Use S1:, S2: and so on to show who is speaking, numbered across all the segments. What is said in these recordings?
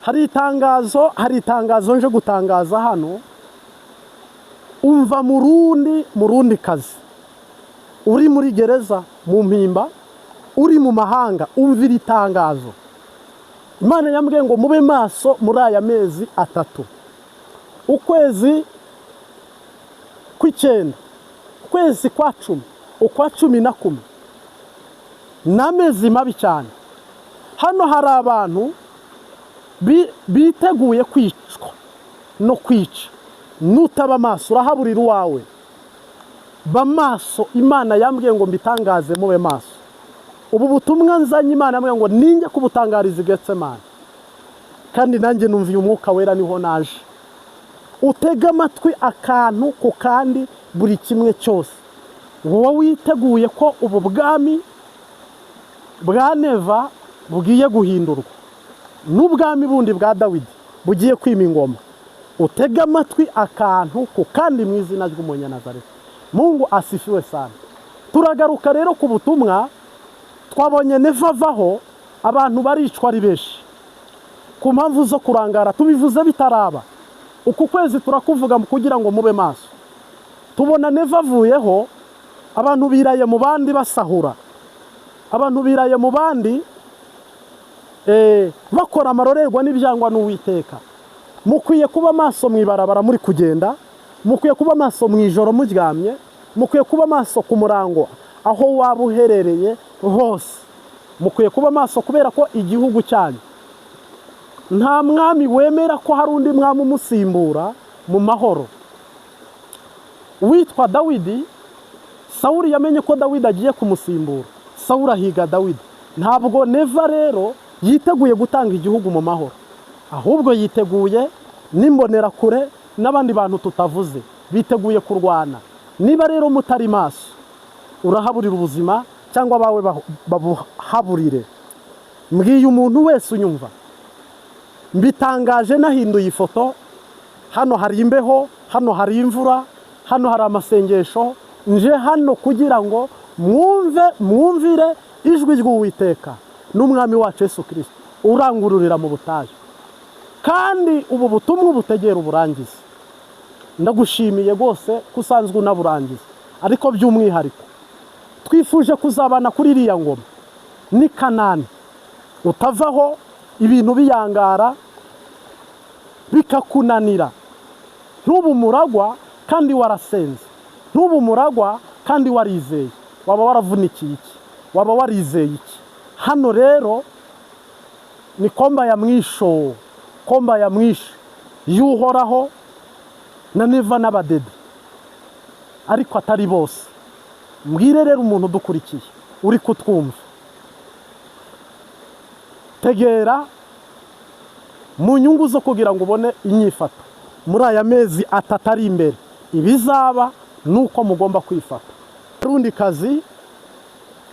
S1: Hari itangazo nje gutangaza hano. Umva Murundi, Murundi kazi uri muri gereza, mu Mpimba, uri mu mahanga, umvira itangazo. Imana yambwiye ngo mube maso muri aya mezi 3: ukwezi kw'icyenda, ukwezi kwa 10, ukwa 11. Ni amezi mabi cyane. Hano hari abantu biteguye kwicwa no kwica. Nutaba amaso, urahaburira uwawe. Ba maso. Imana yambwiye ngo mbitangaze, mube maso. Ubu butumwa nzanye, Imana yambwiye ngo ninjye kubutangariza i Getsemani, kandi nanjye numviye Umwuka Wera, niho naje. Utege amatwi akantu ku kandi, buri kimwe cyose. Wowe witeguye ko ubu bwami bwa Neva bugiye guhindurwa n'ubwami bundi bwa Dawidi bugiye kwima ingoma, utege amatwi akantu ku kandi mu izina ry'Umunyanazareti. Mungu asifiwe sana. Turagaruka rero ku butumwa twabonye. Neva avaho, abantu baricwa ari benshi ku mpamvu zo kurangara. Tubivuze bitaraba. Uku kwezi turakuvuga kugira ngo mube maso. Tubona Neva avuyeho, abantu biraye mu bandi basahura, abantu biraye mu bandi bakora amarorerwa n'ibyangwa n'Uwiteka. Mukwiye kuba maso mu ibarabara muri kugenda, mukwiye kuba maso mu ijoro muryamye, mukwiye kuba maso ku murango, aho waba uherereye hose mukwiye kuba maso, kubera ko igihugu cyanyu nta mwami wemera ko hari undi mwami umusimbura mu mahoro. Witwa Dawidi, Sawuli yamenye ko Dawidi agiye kumusimbura, Sawuli ahiga Dawidi. Ntabwo Neva rero yiteguye gutanga igihugu mu mahoro, ahubwo yiteguye n'imbonerakure n'abandi bantu tutavuze biteguye kurwana. Niba rero mutari maso, urahaburira ubuzima cyangwa abawe babuhaburire. Mbwiye umuntu wese unyumva, mbitangaje nahinduye ifoto. Hano hari imbeho, hano hari imvura, hano hari amasengesho. Nje hano kugira ngo mwumve, mwumvire ijwi ry'Uwiteka n'Umwami wacu Yesu Kirisito urangururira mu butayu. Kandi ubu butumwa ubutegera uburangize. Ndagushimiye rwose ko usanzwe unaburangiza, ariko by'umwihariko twifuje kuzabana kuri iriya ngoma ni Kanani. Utavaho ibintu biyangara bikakunanira. Ntubu umuragwa kandi warasenze, ntubu umuragwa kandi warizeye. Waba waravunikiye iki? Waba warizeye iki? Hano rero ni combat ya mwisho, combat ya mwisho y'Uhoraho na Neva n'abadede, ariko atari bose. Mbwire rero umuntu udukurikiye, uri kutwumva, tegera mu nyungu zo kugira ngo ubone inyifato muri aya mezi 3 ari imbere. Ibizaba ni uko mugomba kwifata. Rundi kazi,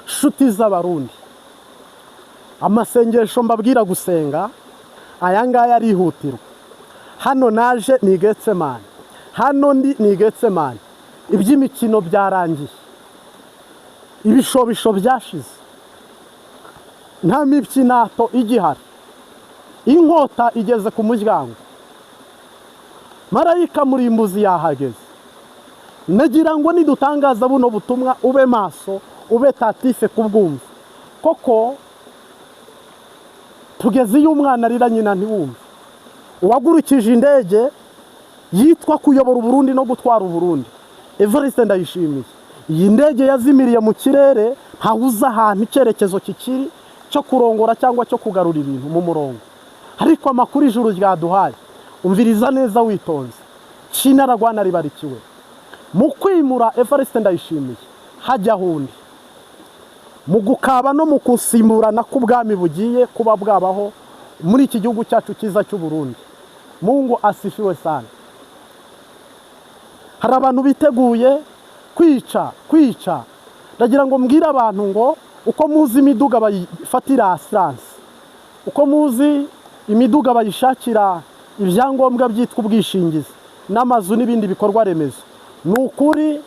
S1: nshuti z'Abarundi, amasengesho mbabwira gusenga aya ngaya arihutirwa. Hano naje ni Getsemani, hano ndi ni Getsemani. Iby'imikino byarangiye, ibishobisho byashize, nta mipyinato igihari. Inkota igeze ku muryango, marayika murimbuzi yahageze. Nagira ngo nidutangaza buno butumwa ube maso, ube attentif kubwumva. Koko tugeze iyo umwana arira nyina ntiwumve. Uwagurukije indege yitwa kuyobora Uburundi no gutwara Uburundi, Evariste Ndayishimiye, iyi ndege yazimiriye mu kirere, ntawuzi ahantu icyerekezo kikiri cyo kurongora cyangwa cyo kugarura ibintu mu murongo. Ariko amakuru ijuru ryaduhaye, umviriza neza witonze, Kinaragwana ribarikiwe mu kwimura Evariste Ndayishimiye hajyaho undi, mu gukaba no mu gusimburana k'ubwami bugiye kuba bwabaho muri iki gihugu cyacu cyiza cy'u Burundi. Mungu asifiwe sana. Hari abantu biteguye kwica, kwica. Ndagira ngo mbwire abantu ngo uko muzi imiduga bayifatira assurance, uko muzi imiduga bayishakira ibyangombwa byitwa ubwishingizi n'amazu n'ibindi bikorwa remezo, ni ukuri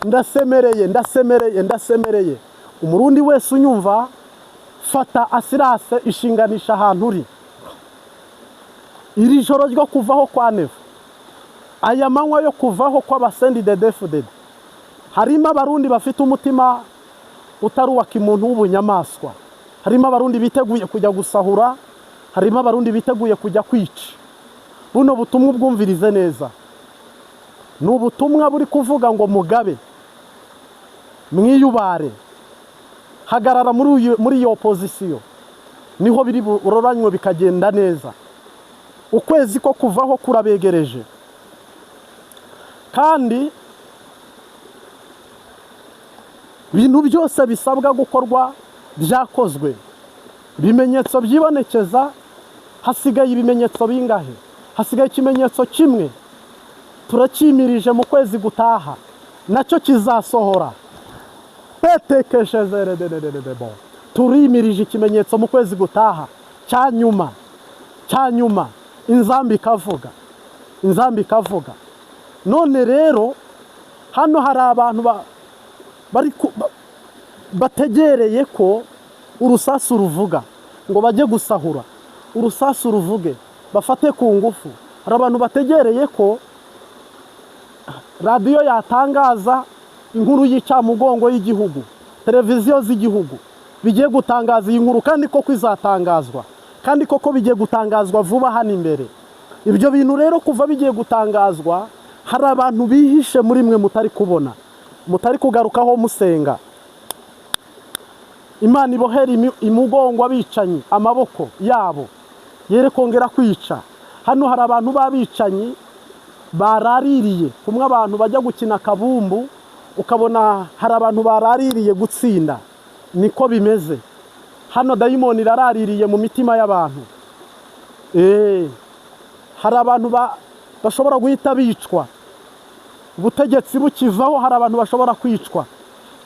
S1: ndasemereye, ndasemereye, ndasemereye. Umurundi wese unyumva, fata assurance, ishinganisha ahantu uri. Iri joro ryo kuvaho kwa Neva, aya manywa yo kuvaho kw'aba CNDD-FDD, harimo Abarundi bafite umutima utari uwa kimuntu w'ubunyamaswa, harimo Abarundi biteguye kujya gusahura, harimo Abarundi biteguye kujya kwica. Buno butumwa ubwumvirize neza, ni ubutumwa buri kuvuga ngo mugabe, mwiyubare, hagarara muri iyo opozisiyo, niho biri buroranywe bikagenda neza. Ukwezi ko kuvaho kurabegereje, kandi ibintu byose bisabwa gukorwa byakozwe, ibimenyetso byibonekeza. Hasigaye ibimenyetso bingahe? Hasigaye ikimenyetso kimwe, turacyimirije mu kwezi gutaha, nacyo kizasohora. Petekeshezerederederebo, turimirije ikimenyetso mu kwezi gutaha cya nyuma, cya nyuma, inzamba ikavuga, inzamba ikavuga. None rero hano hari abantu bari bategereye ko urusasu ruvuga ngo bajye gusahura, urusasu ruvuge bafate ku ngufu. Hari abantu bategereye ko radiyo yatangaza inkuru y'incamugongo y'igihugu, televiziyo z'igihugu bigiye gutangaza iyi nkuru, kandi koko izatangazwa, kandi koko bigiye gutangazwa vuba hano imbere. Ibyo bintu rero kuva bigiye gutangazwa, hari abantu bihishe muri mwe mutari kubona, mutari kugarukaho musenga. Imana ibohera imugongo abicanyi, amaboko yabo yere kongera kwica. Hano hari abantu b'abicanyi baraririye kumwe, abantu bajya gukina akabumbu, ukabona hari abantu baraririye gutsinda. Niko bimeze hano, dayimoni iraraririye mu mitima y'abantu. Hari abantu bashobora guhita bicwa ubutegetsi bukivaho, hari abantu bashobora kwicwa.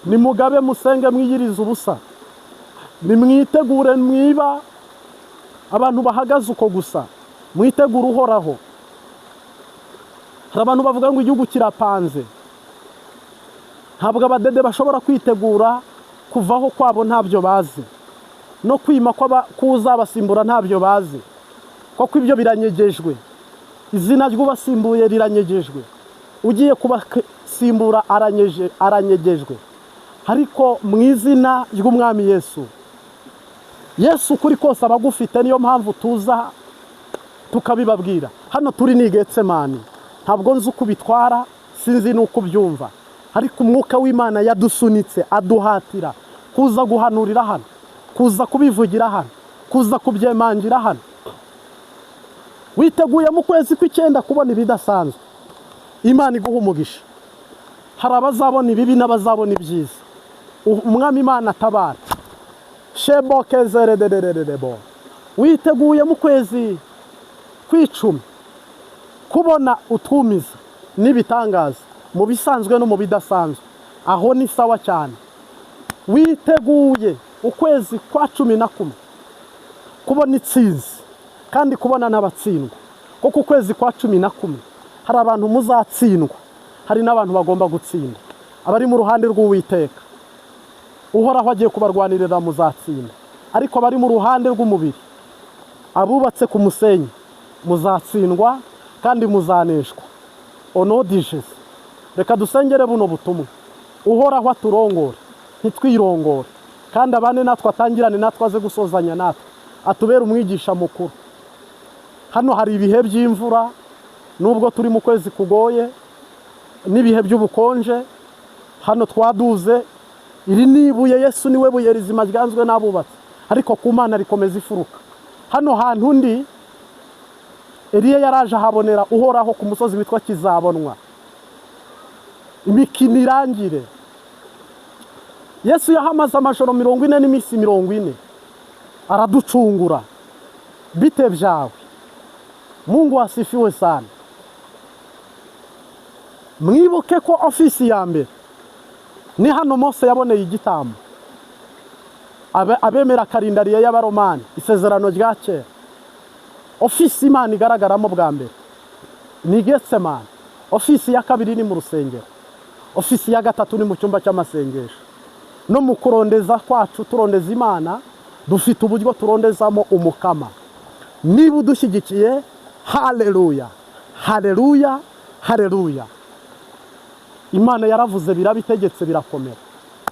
S1: Nimugabe, musenge, mwiyirize ubusa, nimwitegure, mwiba abantu bahagaze uko gusa, mwitegure Uhoraho. Hari abantu bavuga ngo igihugu kirapanze. Ntabwo abadede bashobora kwitegura kuvaho kwabo, ntabyo bazi, no kwima k'uzabasimbura ntabyo bazi, kuko ibyo biranyegejwe. Izina ry'ubasimbuye riranyegejwe, ugiye kubasimbura aranyegejwe. Ariko mu izina ry'Umwami Yesu, Yesu ukuri kose aba agufite, niyo mpamvu tuza tukabibabwira. Hano turi ni Getsemani, ntabwo nzi uko ubitwara, sinzi n'uko ubyumva, ariko Umwuka w'Imana yadusunitse, aduhatira kuza guhanurira hano, kuza kubivugira hano, kuza kubyemangira hano. Witeguye mu kwezi kw'icyenda kubona ibidasanzwe. Imana iguha umugisha. Hari abazabona ibibi n'abazabona ibyiza. Umwami Imana atabara. Shebokezeredererebo, witeguye mu kwezi kw'icumi kubona utumiza n'ibitangaza mu bisanzwe no mu bidasanzwe. Aho ni sawa cyane. Witeguye ukwezi kwa 11 kubona itsinzi kandi kubona n'abatsindwa, kuko ukwezi kwa 11 hari abantu muzatsindwa, hari n'abantu bagomba gutsinda. Abari mu ruhande rw'Uwiteka Uhoraho agiye kubarwanirira, muzatsinda, ariko abari mu ruhande rw'umubiri, abubatse ku musenyi, muzatsindwa kandi muzaneshwa. Onodijesi, reka dusengere buno butumwa. Uhoraho aturongore, ntitwirongore, kandi abane natwe, atangirane natwe, aze gusozanya natwe, atubere umwigisha mukuru. Hano hari ibihe by'imvura, nubwo turi mu kwezi kugoye, n'ibihe by'ubukonje. Hano twaduze, iri ni ibuye. Yesu niwe buye rizima ryanzwe n'abubatsi, ariko ku Mana rikomeza ifuruka. Hano hantu undi Eliya yaraje ahabonera Uhoraho ku musozi witwa Kizabonwa. Imikino irangire. Yesu yahamaze amajoro 40 n'iminsi 40, araducungura. Bite byawe? Mungu asifiwe sana. Mwibuke ko ofisi ya mbere ni hano Mose yaboneye igitambo. Abemera calendrier y'Abaromani, isezerano rya kera, ofisi Imana igaragaramo bwa mbere ni Getsemani. Ofisi ya kabiri ni mu rusengero. Ofisi ya gatatu ni mu cyumba cy'amasengesho. No mu kurondeza kwacu, turondeza Imana, dufite uburyo turondezamo Umukama. Niba udushyigikiye. Haleluya, haleluya, haleluya. Imana yaravuze, birabitegetse, birakomera.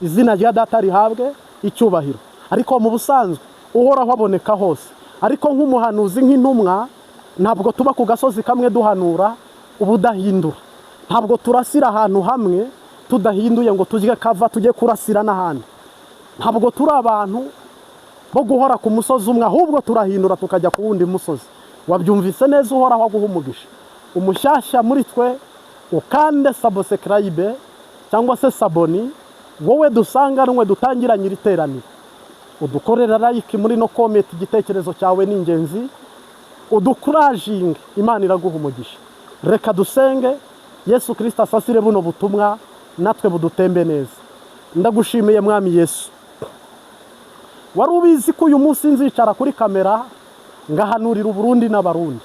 S1: Izina rya Data rihabwe icyubahiro. Ariko mu busanzwe Uhoraho aboneka hose, ariko nk'umuhanuzi, nk'intumwa, ntabwo tuba ku gasozi kamwe duhanura ubudahindura. Ntabwo turasira ahantu hamwe tudahinduye ngo tujye kava tujye kurasira n'ahandi. Ntabwo turi abantu bo guhora ku musozi umwe, ahubwo turahindura tukajya ku wundi musozi. Wabyumvise neza, Uhoraho aguha umugisha. Umushyashya muri twe, ukande subscribe cyangwa se s'abonner. Wowe dusanganwe, dutangiranye iri teraniro, udukorera like muri no comment. Igitekerezo cyawe ni ingenzi, udukuraginge. Imana iraguha umugisha. Reka dusenge. Yesu Kirisita asasire buno butumwa, natwe budutembe neza. Ndagushimiye, Mwami Yesu. Wari ubizi ko uyu munsi nzicara kuri kamera ngahanurira Uburundi n'Abarundi?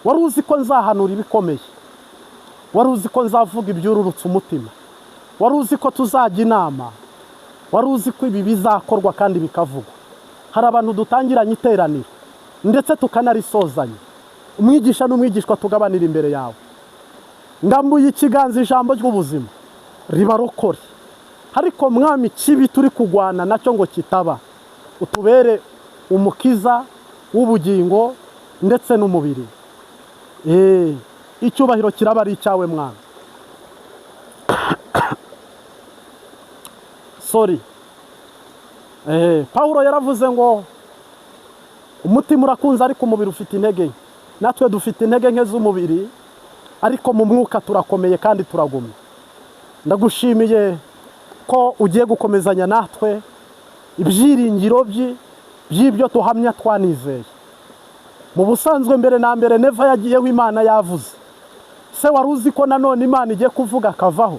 S1: Wari uzi ko nzahanura ibikomeye? Wari uzi ko nzavuga ibyururutse umutima? Wari uzi ko tuzajya inama? Wari uzi ko ibi bizakorwa kandi bikavugwa? Hari abantu dutangiranye iteraniro ndetse tukanarisozanya, umwigisha n'umwigishwa tugabanira imbere yawe. Ndambuye ikiganza, ijambo ry'ubuzima ribarokore. Ariko Mwami, kibi turi kugwana nacyo ngo kitaba, utubere umukiza w'ubugingo ndetse n'umubiri. Icyubahiro kiraba ari icyawe, Mwana. Sorry. Pawulo yaravuze ngo umutima urakunze ariko umubiri ufite intege nke. Natwe dufite intege nke z'umubiri, ariko mu mwuka turakomeye kandi turagumye. Ndagushimiye ko ugiye gukomezanya natwe ibyiringiro by'ibyo tuhamya twanizeye. Mu busanzwe, mbere na mbere, Neva yagiyeho Imana yavuze. Se wari uzi ko nanone Imana igiye kuvuga akavaho?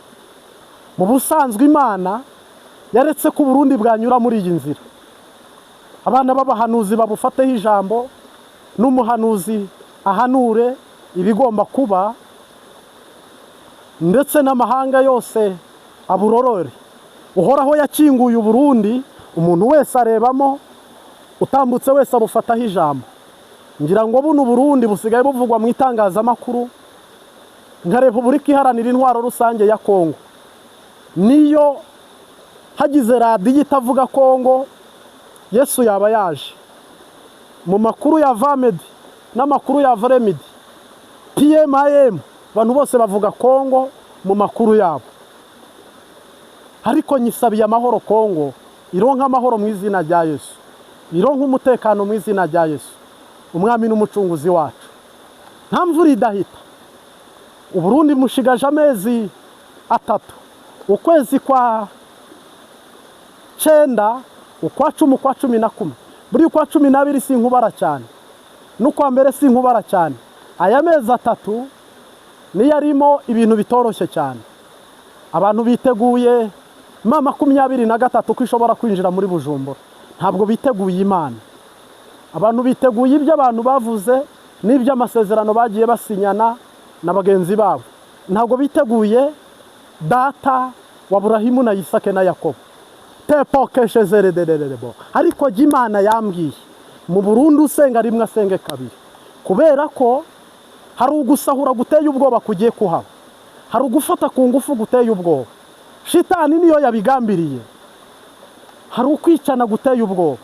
S1: Mu busanzwe Imana yaretse ko Uburundi bwanyura muri iyi nzira, abana b'abahanuzi babufateho ijambo, n'umuhanuzi ahanure ibigomba kuba, ndetse n'amahanga yose aburorore. Uhoraho yakinguye Uburundi, umuntu wese arebamo, utambutse wese abufataho ijambo. Ngira ngo buno Burundi busigaye buvugwa mu itangazamakuru nka Repubulika Iharanira Intwaro Rusange ya Kongo. Niyo hagize radiyo itavuga Kongo, Yesu yaba yaje. Mu makuru ya vamedi n'amakuru ya vremidi pmm, abantu bose bavuga Kongo mu makuru yabo. Ariko nyisabiye amahoro Kongo, ironka amahoro mu izina rya Yesu, ironka umutekano mu izina rya Yesu, Umwami n'Umucunguzi wacu. Nta mvura idahita. Uburundi mushigaje amezi 3, ukwezi kwa 9, ukwa 10, ukwa 11. Buri ukwa 12 si nkubara cyane, n'ukwa mbere si nkubara cyane. Aya mezi 3 niyo arimo ibintu bitoroshye cyane. Abantu biteguye M23 ko ishobora kwinjira muri Bujumbura, ntabwo biteguye Imana. Abantu biteguye ibyo abantu bavuze n'iby'amasezerano bagiye basinyana na bagenzi babo, ntabwo biteguye Data wa Burahimu na Isake na Yakobo tepokeshezeredererebo. Ariko jya Imana yambwiye, mu Burundi usenga rimwe asenge kabiri, kubera ko hari ugusahura guteye ubwoba kugiye kuhaba, hari ugufata ku ngufu guteye ubwoba, shitani niyo yabigambiriye, hari ukwicana guteye ubwoba,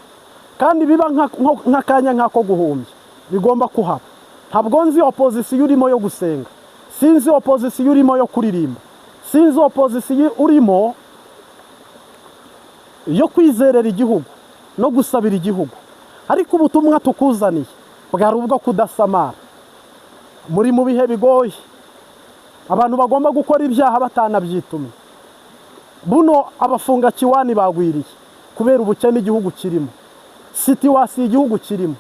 S1: kandi biba nk'akanya nk'ako guhumbya bigomba kuhaba. Ntabwo nzi opposition urimo yo gusenga, sinzi opposition urimo yo kuririmba, sinzi opposition urimo yo kwizerera igihugu no gusabira igihugu, ariko ubutumwa tukuzaniye bwari ubwo kudasamara. Muri mu bihe bigoye, abantu bagomba gukora ibyaha batanabyitumye. Buno abafunga kiwani bagwiriye kubera ubukene igihugu kirimo, situation igihugu kirimo,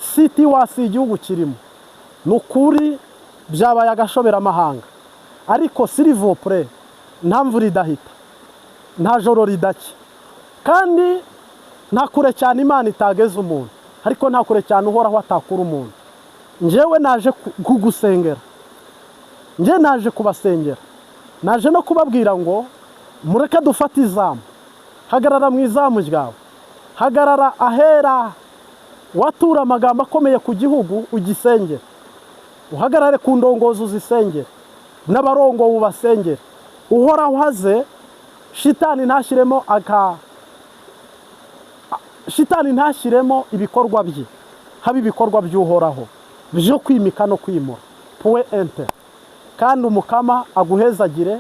S1: situation igihugu kirimo. Ni ukuri byabaye agashoberamahanga. Ariko s'il vous plaît, nta mvura idahita, nta joro ridacya, kandi nta kure cyane Imana itageza umuntu, ariko nta kure cyane Uhoraho atakura umuntu. Njyewe naje kugusengera, njye naje kubasengera, naje no kubabwira ngo mureke dufate izamu. Hagarara mu izamu ryawe, hagarara ahera. Watura amagambo akomeye ku gihugu, ugisengere, uhagarare ku ndongozi uzisengere, n'abarongowe ubasengere. Uhoraho aze, shitani ntashyiremo aka shitani ntashyiremo ibikorwa bye, haba ibikorwa by'Uhoraho byo kwimika no kwimura. Puwe ente. Kandi Umukama aguhezagire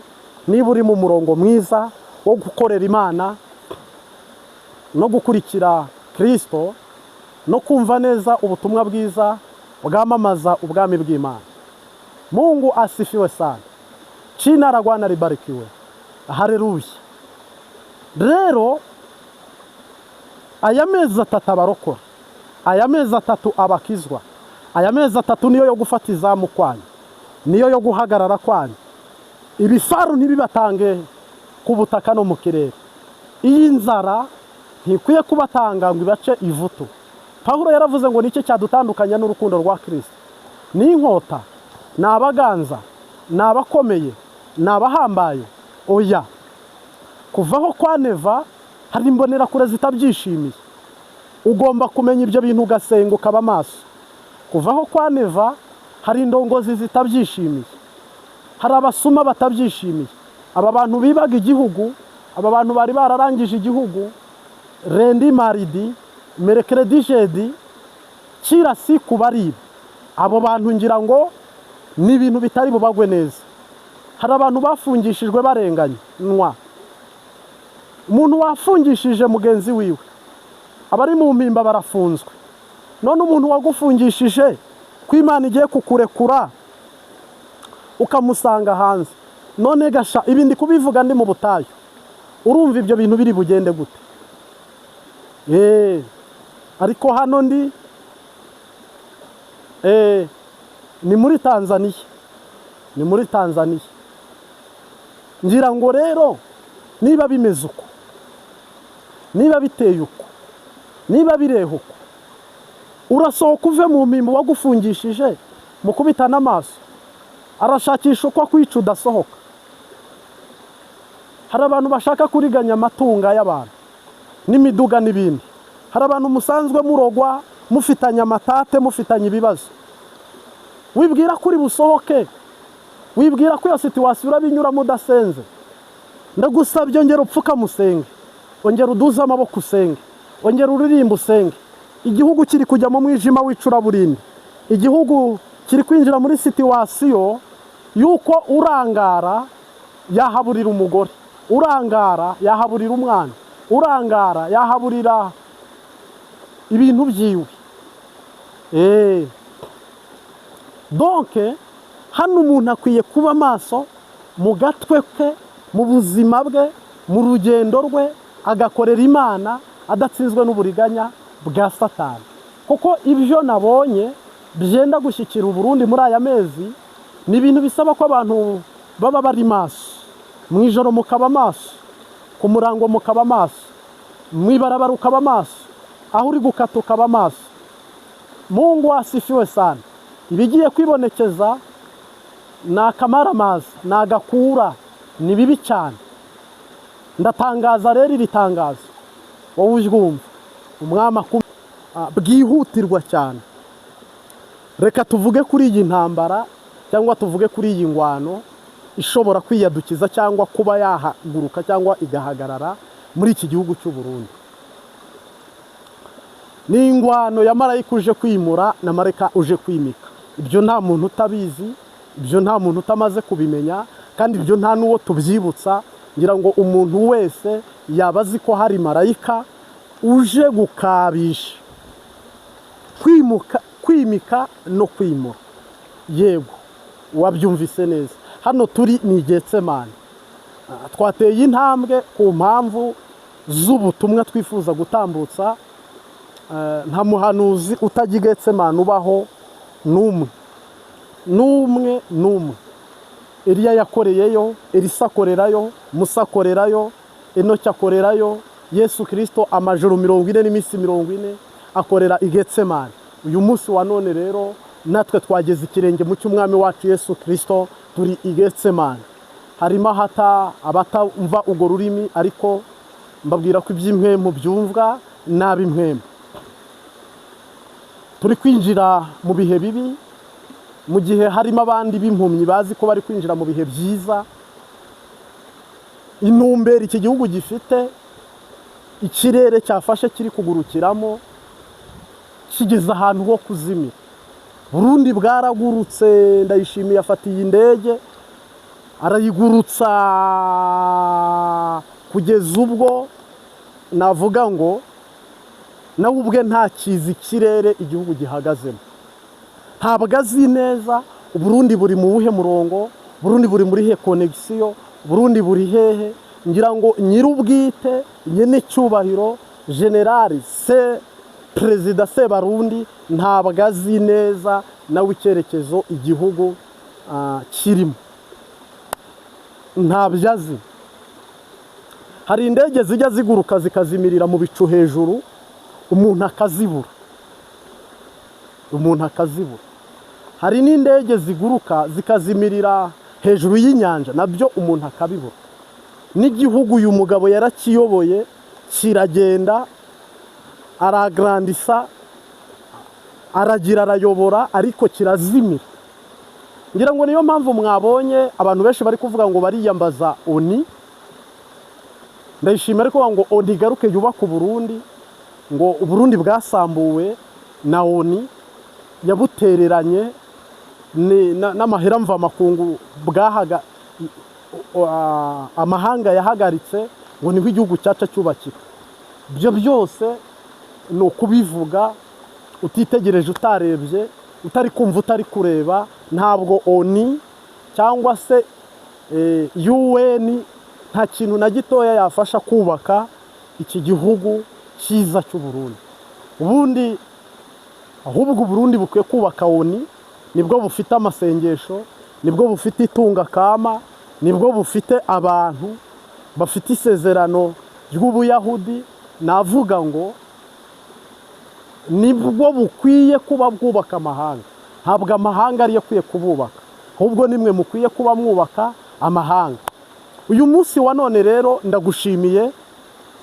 S1: niba uri mu murongo mwiza wo gukorera Imana no gukurikira Kirisito no kumva neza ubutumwa bwiza bwamamaza ubwami bw'Imana. Mungu asifiwe sana. Jina la Bwana libarikiwe. Haleluya. Rero aya mezi 3 abarokora, aya mezi 3 abakizwa, aya mezi 3 niyo yo gufata izamu kwanyu, niyo yo guhagarara kwanyu. Ibifaru ntibibatange ku butaka no mu kirere. Iyi nzara ntikwiye kubatanga ngo ibace ivutu. Pawulo yaravuze ngo nicyo cyadutandukanya n'urukundo rwa Kirisito? Ni inkota? Ni abaganza? Ni abakomeye? Ni abahambaye? Oya. Kuvaho kwa Neva hari imbonerakure zitabyishimiye. Ugomba kumenya ibyo bintu, ugasenga, ukaba amaso. Kuvaho kwa Neva hari indongozi zitabyishimiye, hari abasuma batabyishimiye. Aba bantu bibaga igihugu, aba bantu bari bararangije igihugu, lundi, mardi, mercredi, jeudi, kila siku bariba. Abo bantu ngira ngo ni ibintu bitari bubagwe neza. Hari abantu bafungishijwe barenganywa. Umuntu wafungishije mugenzi wiwe, abari mu Mpimba barafunzwe. None umuntu wagufungishije, ko Imana igiye kukurekura ukamusanga hanze, none gasha ibi ndi kubivuga ndi mu butayu, urumva ibyo bintu biri bugende gute? Ariko hano ndi ni muri Tanzaniya, ni muri Tanzaniya. Ngira ngo rero niba bimeze uko, niba biteye uko, niba bireha uko, urasohoka uve mu Mpimba, wagufungishije mukubita n'amaso, arashakisha uko akwica udasohoka. Hari abantu bashaka kuriganya amatungo y'abantu n'imiduga n'ibindi. Hari abantu musanzwe murogwa, mufitanye amatate, mufitanye ibibazo. Wibwira ko uri busohoke, wibwira ko iyo situation urabinyuramo udasenze. Ndagusabye, ongera upfukame usenge, ongera uduze amaboko usenge, ongera uririmbe usenge. Igihugu kiri kujya mu mwijima w'icuraburindi. Igihugu kiri kwinjira muri situation y'uko urangara yahaburira umugore, urangara yahaburira umwana, urangara yahaburira ibintu byiwe. Donc hano umuntu akwiye kuba maso mu gatwe ke, mu buzima bwe, mu rugendo rwe, agakorera Imana adatsinzwe n'uburiganya bwa Satani. Kuko ibyo nabonye byenda gushyikira Uburundi muri aya mezi ni ibintu bisaba ko abantu baba bari maso. Mu ijoro mukaba maso, ku murango mukaba maso, mu ibarabara ukaba maso, aho uri gukata ukaba maso. Mungu asifiwe sana. Ibigiye kwibonekeza ni akamaramaza, ni agakura, ni bibi cyane. Ndatangaza rero iri tangazo, wowe uryumva, Umwami bwihutirwa cyane. Reka tuvuge kuri iyi ntambara cyangwa tuvuge kuri iyi ngwano ishobora kwiyadukiza cyangwa kuba yahaguruka cyangwa igahagarara muri iki gihugu cy'u Burundi. Ni ingwano ya marayika uje kwimura na marayika uje kwimika. Ibyo nta muntu utabizi, ibyo nta muntu utamaze kubimenya, kandi ibyo nta n'uwo tubyibutsa. Ngira ngo umuntu wese yaba azi ko hari marayika uje gukabisha kwimuka, kwimika no kwimura. Yego, wabyumvise neza. Hano turi ni Getsemani. Twateye intambwe ku mpamvu z'ubutumwa twifuza gutambutsa. Nta muhanuzi utajya i Getsemani ubaho n'umwe, n'umwe, n'umwe. Eliya yakoreyeyo, Elisa akorerayo, Musa akorerayo, Enoki akorerayo, Yesu Kirisito amajoro 40 n'iminsi 40 akorera i Getsemani. Uyu munsi wa none rero natwe twageze ikirenge mu cy'Umwami wacu Yesu Kirisito, turi i Getsemani. Harimo ahata abatumva urwo rurimi, ariko mbabwira ko iby'impwemu byumvwa n'ab'impwemu. Turi kwinjira mu bihe bibi, mu gihe harimo abandi b'impumyi bazi ko bari kwinjira mu bihe byiza. Intumbero iki gihugu gifite, ikirere cyafashe kiri kugurukiramo, kigeze ahantu ho kuzimira. Burundi bwaragurutse. Ndayishimiye afatiye indege arayigurutsa kugeza ubwo navuga ngo nawe ubwe ntakizi ikirere igihugu gihagazemo. Ntabwo azi neza Uburundi buri mu buhe murongo, Burundi buri muri he connexion, Burundi buri hehe. Ngira ngo nyir'ubwite, nyine cyubahiro général se, perezida Sebarundi, ntabwo azi neza nawe icyerekezo igihugu kirimo, ntabyo azi. Hari indege zijya ziguruka zikazimirira mu bicu hejuru, umuntu akazibura, umuntu akazibura. Hari n'indege ziguruka zikazimirira hejuru y'inyanja, nabyo umuntu akabibura. N'igihugu uyu mugabo yarakiyoboye kiragenda, aragrandisa, aragira, arayobora, ariko kirazimira. Ngira ngo niyo mpamvu mwabonye abantu benshi bari kuvuga ngo bariyambaza ONU. Ndayishimiye ariko ngo ONU igaruke yubake Uburundi, ngo Uburundi bwasambuwe na ONU yabutereranye n'amahera mvamakungu bwahaga amahanga yahagaritse, ngo niho igihugu cyaca cyubakika. Ibyo byose ni ukubivuga utitegereje, utarebye, utari kumva, utari kureba. Ntabwo ONU cyangwa se UN nta kintu na gitoya yafasha kubaka iki gihugu cyiza cy'u Burundi. Ubundi ahubwo Uburundi bukwiye kubaka ONU. Nibwo bufite amasengesho, nibwo bufite itunga kama, nibwo bufite abantu bafite isezerano ry'Ubuyahudi. Navuga ngo nibwo bukwiye kuba bwubaka amahanga. Ntabwo amahanga ariyo akwiye kububaka, ahubwo nimwe mukwiye kuba mwubaka amahanga. Uyu munsi wa none rero ndagushimiye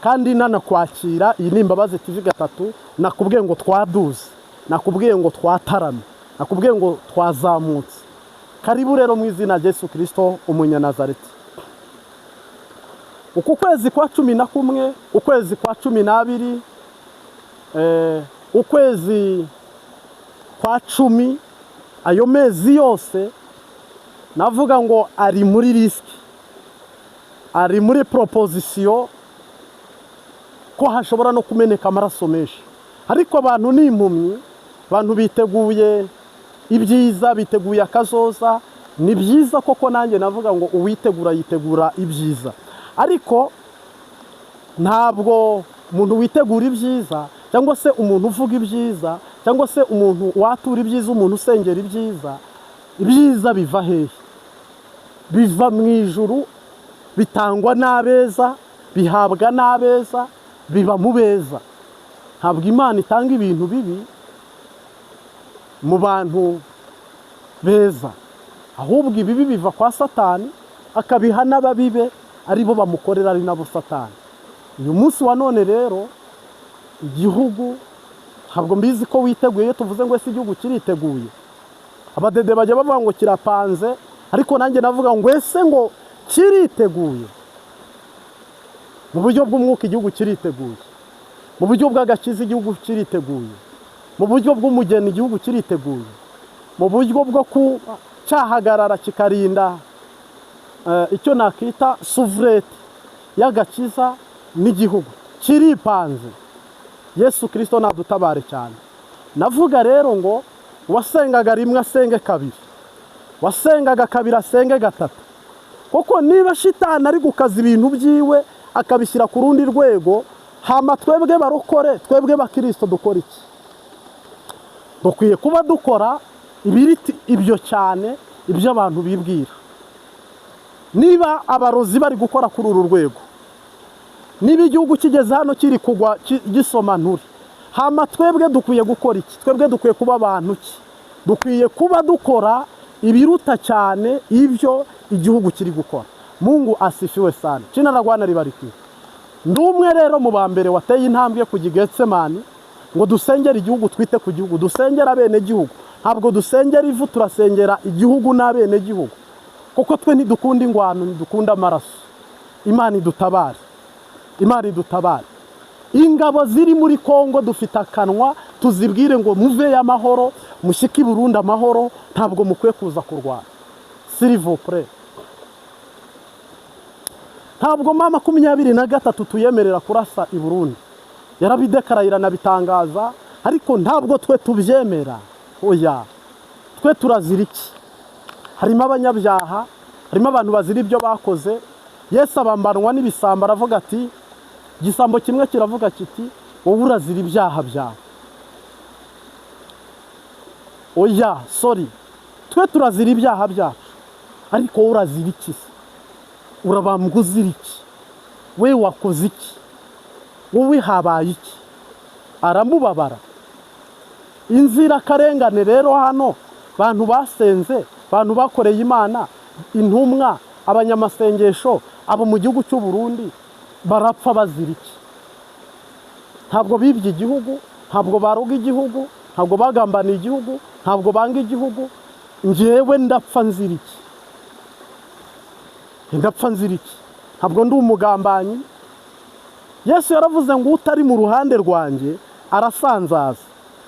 S1: kandi nanakwakira. Iyi ni Imbabazi TV gatatu. Nakubwiye ngo twaduze, nakubwiye ngo twataramye, nakubwiye ngo twazamutse. Karibu rero mu izina rya Yesu Kirisito Umunyanazareti. Uku kwezi kwa 11, ukwezi kwa 12, ukwezi kwa 10, ayo mezi yose navuga ngo ari muri risque, ari muri proposition ko hashobora no kumeneka amaraso menshi. Ariko abantu ni impumyi, abantu biteguye ibyiza, biteguye akazoza. Ni byiza koko, nanjye navuga ngo uwitegura yitegura ibyiza. Ariko ntabwo umuntu witegura ibyiza, cyangwa se umuntu uvuga ibyiza, cyangwa se umuntu watura ibyiza, umuntu usengera ibyiza, ibyiza biva hehe? Biva mu ijuru, bitangwa n'abeza, bihabwa n'abeza, biba mu beza. Ntabwo Imana itanga ibintu bibi mu bantu beza, ahubwo ibibi biva kwa Satani, akabiha n'ababibe ari bo bamukorera, ari nabo Satani. Uyu munsi wa none rero igihugu ntabwo mbizi ko witeguye. Iyo tuvuze ngo ese igihugu kiriteguye, abadede bajya bavuga ngo kirapanze, ariko nanjye navuga ngo ese ngo kiriteguye? Mu buryo bw'umwuka igihugu kiriteguye, mu buryo bw'agakiza igihugu kiriteguye, mu buryo bw'umugeni igihugu kiriteguye, mu buryo bwo kuba cyahagarara kikarinda icyo nakita souveraineté y'agakiza n'igihugu kiripanze. Yesu Kirisito nadutabare cyane. Navuga rero ngo wasengaga rimwe asenge kabiri, wasengaga kabiri asenge gatatu, kuko niba shitani ari gukaza ibintu byiwe akabishyira ku rundi rwego, hama twebwe barokore, twebwe bakirisito dukora iki? Dukwiye kuba dukora ibiriti ibyo cyane, ibyo abantu bibwira. Niba abarozi bari gukora kuri uru rwego, niba igihugu kigeze hano kiri kugwa gisoma nturi, hama twebwe dukwiye gukora iki? Twebwe dukwiye kuba abantu ki? Dukwiye kuba dukora ibiruta cyane ibyo igihugu kiri gukora. Mungu asifiwe sana. Jina la Bwana libarikiwe. Ndi umwe rero mu ba mbere wateye intambwe ku Getsemani. Ngo dusengere igihugu, twite ku gihugu, dusengere abenegihugu. Ntabwo dusengera ivu, turasengera igihugu n'abenegihugu, kuko twe ntidukunda ingwano, ntidukunda amaraso. Imana idutabare, Imana idutabare. Ingabo ziri muri Kongo, dufite akanwa, tuzibwire ngo muveyo amahoro, mushyike i Burundi amahoro. Ntabwo mukwiye kuza kurwana, s'il vous plaît. Ntabwo M23 tuyemerera kurasa i Burundi. Yarabidekaraye, iranabitangaza, ariko ntabwo twe tubyemera. Oya, twe turazira iki? Harimo abanyabyaha, harimo abantu bazira ibyo bakoze. Yesu abambanwa n'ibisambo, aravuga ati, igisambo kimwe kiravuga kiti: "Wowe urazira ibyaha byawe." Oya, sorry, twe turazira ibyaha byacu, ariko wowe urazira iki se? Urabambwa uzira iki? We wakoze iki? Wowe habaye iki? Aramubabara. Inzirakarengane rero hano, bantu basenze, bantu bakoreye Imana, intumwa, abanyamasengesho, abo mu gihugu cy'u Burundi barapfa bazira iki? Ntabwo bibye igihugu, ntabwo baroga igihugu, ntabwo bagambaniye igihugu, ntabwo banga igihugu. Njyewe ndapfa nzira iki? Ndapfa nzira iki? Ntabwo ndi umugambanyi. Yesu yaravuze ngo utari mu ruhande rwanjye arasanzaza,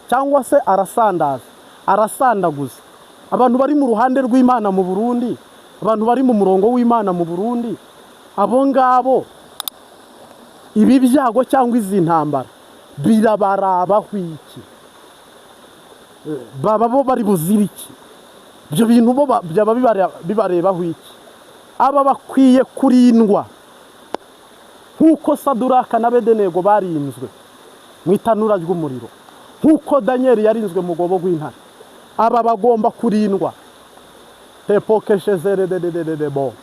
S1: cyangwa se arasandaza, arasandaguza. Abantu bari mu ruhande rw'Imana mu Burundi, abantu bari mu murongo w'Imana mu Burundi, abo ngabo ibi byago cyangwa izi ntambara birabarabaho iki? Baba bo bari buzire iki? Ibyo bintu bo byaba bibarebaho iki? Aba bakwiye kurindwa nk'uko Saduraka na Bedenego barinzwe mu itanura ry'umuriro, nk'uko Daniyeli yarinzwe mu rwobo rw'intare. Aba bagomba kurindwa. Tepokeshezerederederebo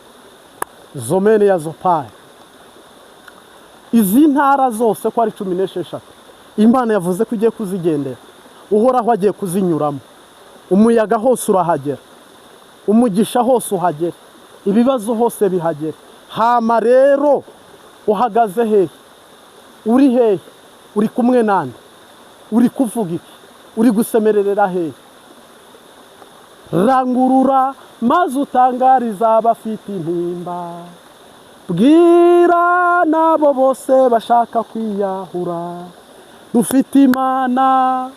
S1: zomene ya zopayi. Izi ntara zose ko ari 16, Imana yavuze ko igiye kuzigendera. Uhoraho agiye kuzinyuramo. Umuyaga hose urahagera, umugisha hose uhagera, ibibazo hose bihagera. Hama rero uhagaze hehe? Uri hehe? Uri kumwe nande? Uri kuvuga iki? Uri gusemererera hehe? Rangurura maze utangariza abafite intimba, bwira n'abo bose bashaka kwiyahura: dufite Imana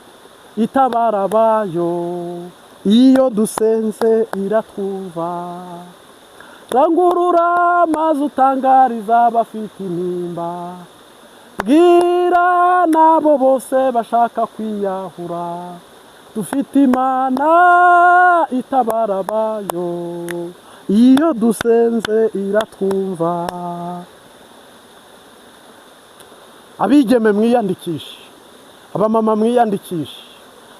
S1: itabara abayo, iyo dusenze iratwumva. Rangurura maze utangariza abafite intimba, bwira n'abo bose bashaka kwiyahura: dufite Imana itabara abayo, iyo dusenze iratwumva. Abigeme mwiyandikishe, abamama mwiyandikishe,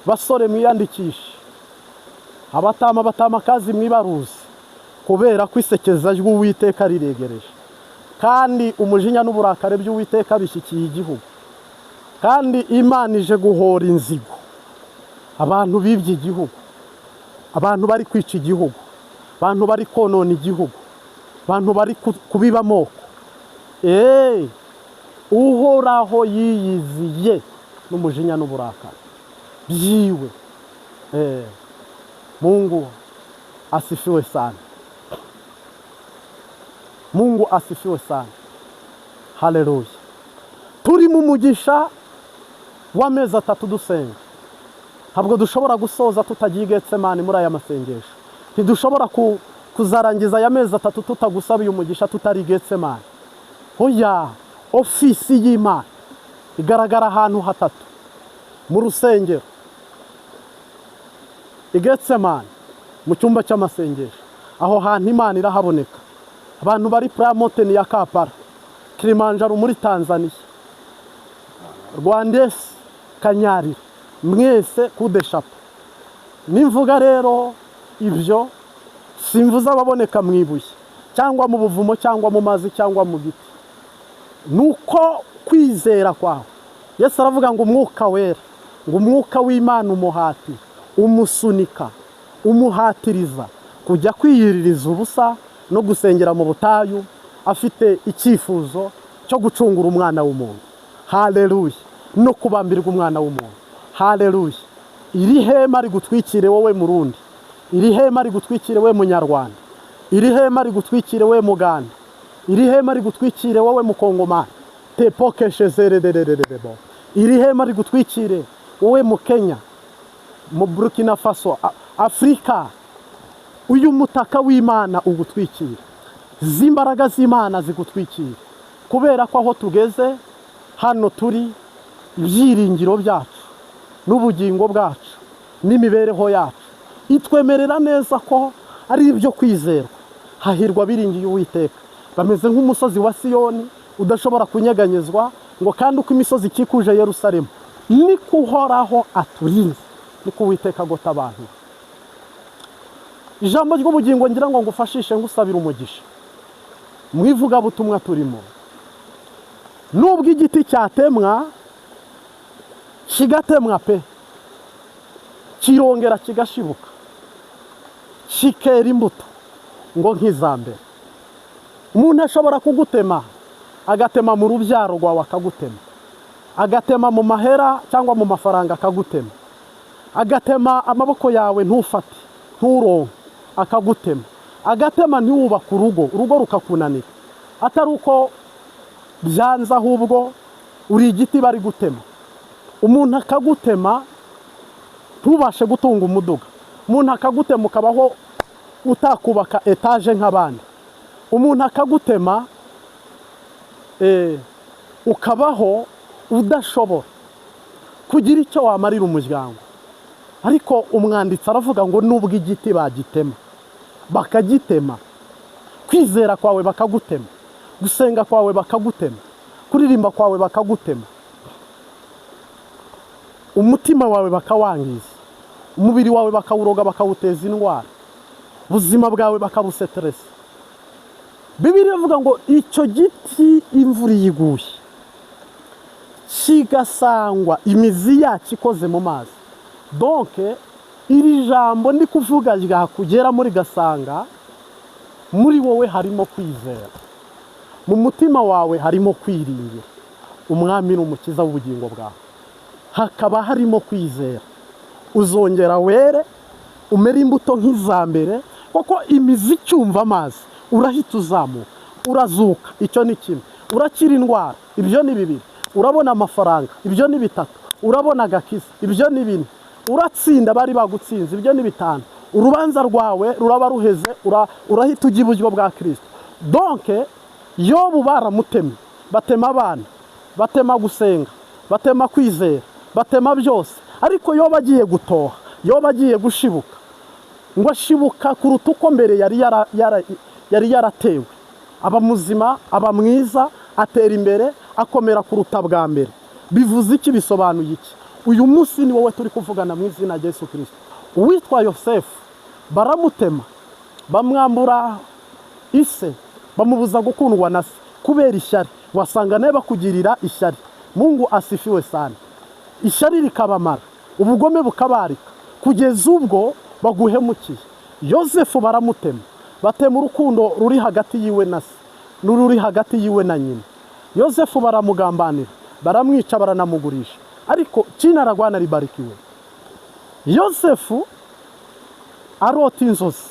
S1: basore mwiyandikishe, abatama, batamakazi mwibaruze, kubera ko isekeza ry'Uwiteka riregereje, kandi umujinya n'uburakari by'Uwiteka bishyikiye igihugu, kandi Imana ije guhora inzigo abantu bibye igihugu, abantu bari kwica igihugu, abantu bari konona igihugu, abantu bari kubiba amoko. Eee, Uhoraho yiyiziye n'umujinya n'uburakari byiwe. Mungu asifiwe sana, Mungu asifiwe sana, haleluya. Turi mu mugisha w'amezi 3 dusenga. Ntabwo dushobora gusoza tutagiye Getsemani muri aya masengesho. Ntidushobora kuzarangiza aya mezi 3 tutagusabiye umugisha, tutari Getsemani. Oya, ofisi y'Imana igaragara ahantu hatatu: mu rusengero, i Getsemani, mu cyumba cy'amasengesho. Aho hantu Imana irahaboneka. Abantu bari Prayer Mountain ya Kampala, Kilimanjaro muri Tanzania, Rwandesi, Kanyarira, mwese kudeshapo. Nimvuga rero ibyo, simvuze ababoneka mu ibuye cyangwa mu buvumo cyangwa mu mazi cyangwa mu giti. Nuko kwizera kwawe, Yesu aravuga ngo Umwuka Wera, ngo Umwuka w'Imana umuhati, umusunika, umuhatiriza kujya kwiyiririza ubusa no gusengera mu butayu, afite icyifuzo cyo gucungura umwana w'umuntu. Haleluya! no kubambirwa umwana w'umuntu. Haleluya! Iri hema rigutwikire wowe Murundi, iri hema rigutwikire we Munyarwanda, iri hema rigutwikire we Muganda, iri hema rigutwikire wowe Mukongomani, tepokeshezerederererebo, iri hema rigutwikire wowe mu Kenya, mu Burkina Faso, Afurika. Uyu mutaka w'Imana ugutwikira, z'imbaraga z'Imana zigutwikira, kubera ko aho tugeze hano turi, ibyiringiro byacu n'ubugingo bwacu n'imibereho yacu itwemerera neza ko ari ibyo kwizerwa. Hahirwa biringiye Uwiteka, bameze nk'umusozi wa Siyoni udashobora kunyeganyezwa, ngo kandi uko imisozi ikikuje Yerusalemu niko Uhoraho aturinze, niko Uwiteka agota abantu. Ijambo ry'ubugingo ngira ngo ngufashishe, ngusabire umugisha mu ivugabutumwa turimo. Nubwo igiti cyatemwa kigatemwa pe, kirongera kigashibuka, kikera imbuto ngo nk'iza mbere. Umuntu ashobora kugutema, agatema mu rubyaro rwawe akagutema, agatema mu mahera cyangwa mu mafaranga akagutema, agatema amaboko yawe ntufate nturonke akagutema, agatema ntiwubake urugo, urugo rukakunanira, atari uko byanze, ahubwo uri igiti bari gutema. Umuntu akagutema ntubashe gutunga umuduga, umuntu akagutema ukabaho utakubaka etaje nk'abandi, umuntu akagutema ukabaho udashobora kugira icyo wamarira umuryango. Ariko umwanditsi aravuga ngo nubwo igiti bagitema, bakagitema, kwizera kwawe bakagutema, gusenga kwawe bakagutema, kuririmba kwawe bakagutema, umutima wawe bakawangiza, umubiri wawe bakawuroga bakawuteza indwara, ubuzima bwawe bakabuseteresa, Bibiliya ivuga ngo icyo giti imvura iyo iguye kigasangwa imizi yacyo ikoze mu mazi. Donc iri jambo ndi kuvuga ryakugeramo rigasanga muri wowe harimo kwizera, mu mutima wawe harimo kwiringira Umwami n'Umukiza w'ubugingo bwawe, hakaba harimo kwizera, uzongera were, umere imbuto nk'iza mbere, kuko imizi icyumva amazi urahita uzamuka, urazuka. Icyo ni kimwe. Urakira indwara, ibyo ni bibiri. Urabona amafaranga, ibyo ni bitatu. Urabona agakiza, ibyo ni bine. Uratsinda bari bagutsinze, ibyo ni bitanu. Urubanza rwawe ruraba ruheze, urahita ujya iburyo bwa Kirisito. Donc Yobu baramutemye, batema abana, batema gusenga, batema kwizera, batema byose, ariko Yobu agiye gutoha, Yobu agiye gushibuka, ngo ashibuka kuruta uko mbere yari yaratewe, aba muzima, aba mwiza, atera imbere, akomera kuruta bwa mbere. Bivuze iki? Bisobanuye iki? Uyu munsi ni wowe turi kuvugana mu izina rya Yesu Kirisito. Uwitwa Yosefu baramutema, bamwambura ise, bamubuza gukundwa na se kubera ishyari. Wasanga nawe bakugirira ishyari. Mungu asifiwe sana. Ishyari rikabamara, ubugome bukabarika, kugeza ubwo baguhemukiye. Yosefu baramutema, batema urukundo ruri hagati yiwe na se n'ururi hagati yiwe na nyina. Yosefu baramugambanira, baramwica, baranamugurisha, ariko jina la Bwana libarikiwe. Yosefu arota inzozi,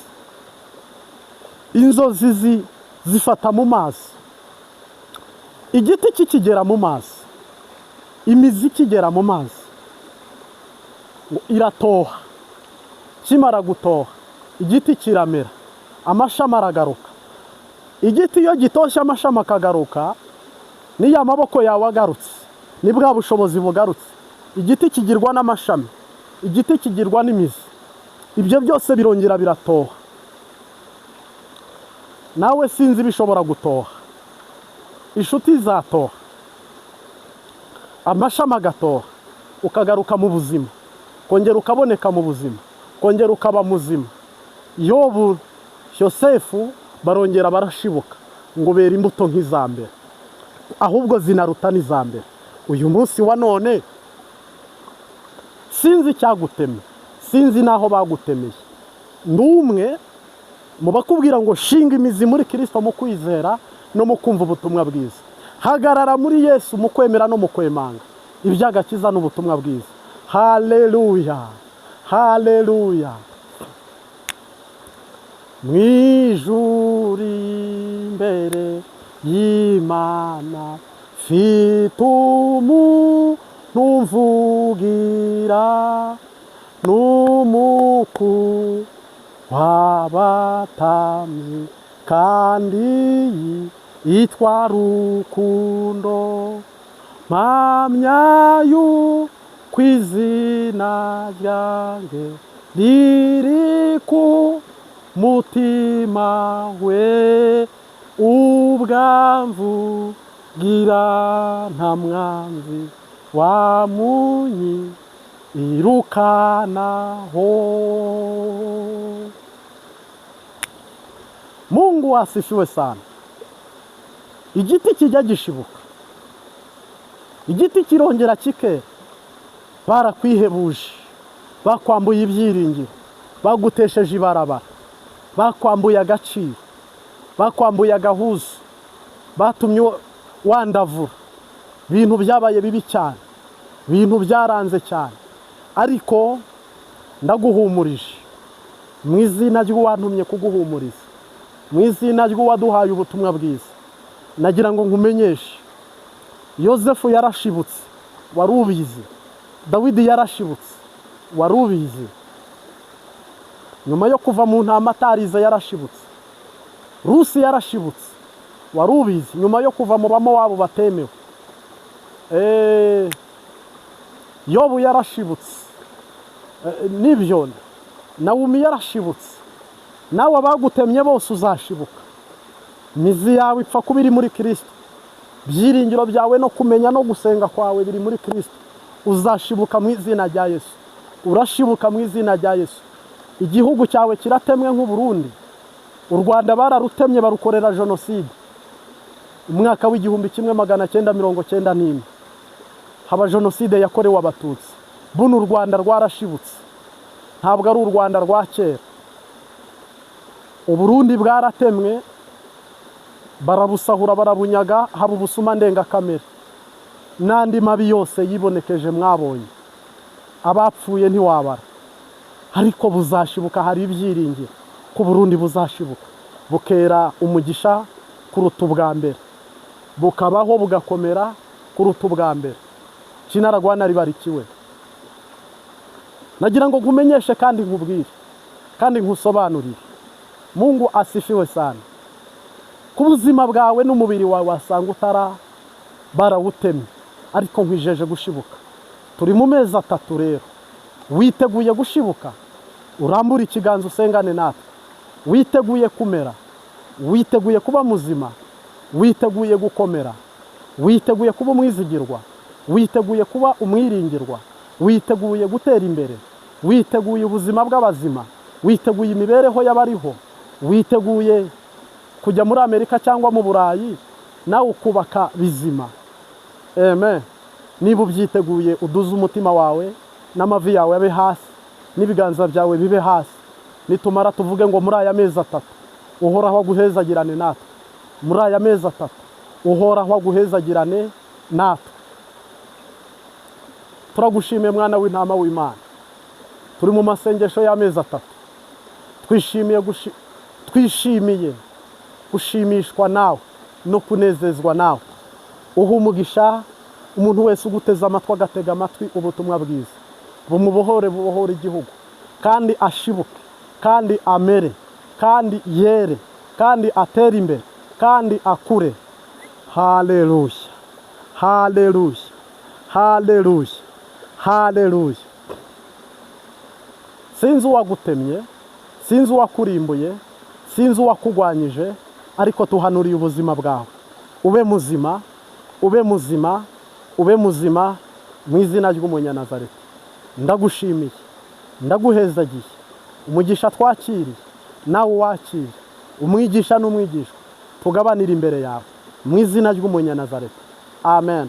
S1: inzozi zifata mu mazi, igiti kikigera mu mazi, imizi ikigera mu mazi ngo iratoha. Kimara gutoha, igiti kiramera, amashami aragaruka. Igiti iyo gitoshye, amashami akagaruka, niyo amaboko yawe agarutse, ni bwa bushobozi bugarutse. Igiti kigirwa n'amashami, igiti kigirwa n'imizi, ibyo byose birongera biratoha. Nawe sinzi ibishobora gutoha. Inshuti zatoha, amashami agatoha, ukagaruka mu buzima, kongera ukaboneka mu buzima, kongera ukaba muzima. Yobu, Yosefu barongera barashibuka, ngo bera imbuto nk'iza mbere, ahubwo zinaruta n'iza mbere. Uyu munsi wa none sinzi icyagutemye, sinzi n'aho bagutemeye. Ni umwe mu bakubwira ngo shinga imizi muri Kirisito mu kwizera no mu kumva ubutumwa bwiza, hagarara muri Yesu mu kwemera no mu kwemanga. Iby'agakiza n'ubutumwa bwiza. Haleluya, haleluya. Mu ijuru imbere y'Imana mfite umuntu umvugira, n'umukuru w'abatambyi, kandi yitwa Rukundo. Mpamya yuko izina ryanjye riri ku mutima we, ubwamvugira nta mwanzi wamunyi irukanaho. Mungu asifiwe sana. Igiti kijya gishibuka, igiti kirongera kikera. Barakwihebuje, bakwambuye ibyiringiro, bagutesheje ibarabara, bakwambuye agaciro, bakwambuye agahuzu, batumye wandavura. Ibintu byabaye bibi cyane, ibintu byaranze cyane, ariko ndaguhumurije mu izina ry'uwantumye kuguhumuriza, mu izina ry'uwaduhaye ubutumwa bwiza. Nagira ngo nkumenyeshe, Yosefu yarashibutse, wari ubizi. Dawidi yarashibutse, wari ubizi. Nyuma yo kuva mu ntama atarize yarashibutse. Rusi yarashibutse, wari ubizi. Nyuma yo kuva mu Bamowabu batemewe. Yobu yarashibutse, nibyo. Nawumi yarashibutse. Nawe abagutemye bose uzashibuka. Imizi yawe ipfa kuba iri muri Kirisito, byiringiro byawe no kumenya no gusenga kwawe biri muri Kirisito. Uzashibuka mu izina rya Yesu, urashibuka mu izina rya Yesu. Igihugu cyawe kiratemwe nk'Uburundi. U Rwanda bararutemye, barukorera jenoside umwaka w'1994, haba jenoside yakorewe Abatutsi. Buno u Rwanda rwarashibutse, ntabwo ari u Rwanda rwa kera. Uburundi bwaratemwe, barabusahura, barabunyaga, haba ubusuma ndengakamere n'andi mabi yose yibonekeje mwabonye. Abapfuye ntiwabara, ariko buzashibuka. Hari ibyiringiro ko Burundi buzashibuka, bukera umugisha kuruta ubwa mbere, bukabaho bugakomera kuruta ubwa mbere. Kinaragwana ribarikiwe. Nagira ngo nkumenyeshe kandi nkubwire kandi nkusobanurire. Mungu asifiwe sana. Ku buzima bwawe n'umubiri wawe wasanga utara barawutemye, ariko nkwijeje gushibuka. Turi mu mezi 3 rero, witeguye gushibuka? Urambura ikiganza usengane natwe. Witeguye kumera, witeguye kuba muzima, witeguye gukomera, witeguye kuba umwizigirwa, witeguye kuba umwiringirwa, witeguye gutera imbere, witeguye ubuzima bw'abazima, witeguye imibereho y'abariho, witeguye kujya muri Amerika cyangwa mu Burayi nawe ukubaka bizima. Amen. Niba ubyiteguye, uduze umutima wawe n'amavi yawe abe hasi n'ibiganza byawe bibe hasi. Nitumara tuvuge ngo muri aya mezi 3 Uhoraho aguhezagirane natwe. Muri aya mezi 3 Uhoraho aguhezagirane natwe. Turagushimiye mwana w'intama w'Imana. Turi mu masengesho y'amezi 3. Twishimiye gushimishwa nawe no kunezezwa nawe. Uha umugisha umuntu wese uguteze amatwi, agatega amatwi ubutumwa bwiza, bumubohore, bubohore igihugu, kandi ashibuke, kandi amere, kandi yere, kandi atere imbere, kandi akure. Haleluya, haleluya, haleluya, haleluya. Sinzi uwagutemye, sinzi uwakurimbuye, sinzi uwakugwanyije, ariko tuhanuriye ubuzima bwawe. Ube muzima, ube muzima, ube muzima mu izina ry'Umunyanazareti. Ndagushimiye, ndaguhezagiye. Umugisha twakiriye nawe uwakiriye, umwigisha n'umwigishwa, tugabanira imbere yawe mu izina ry'Umunyanazareti. Amen.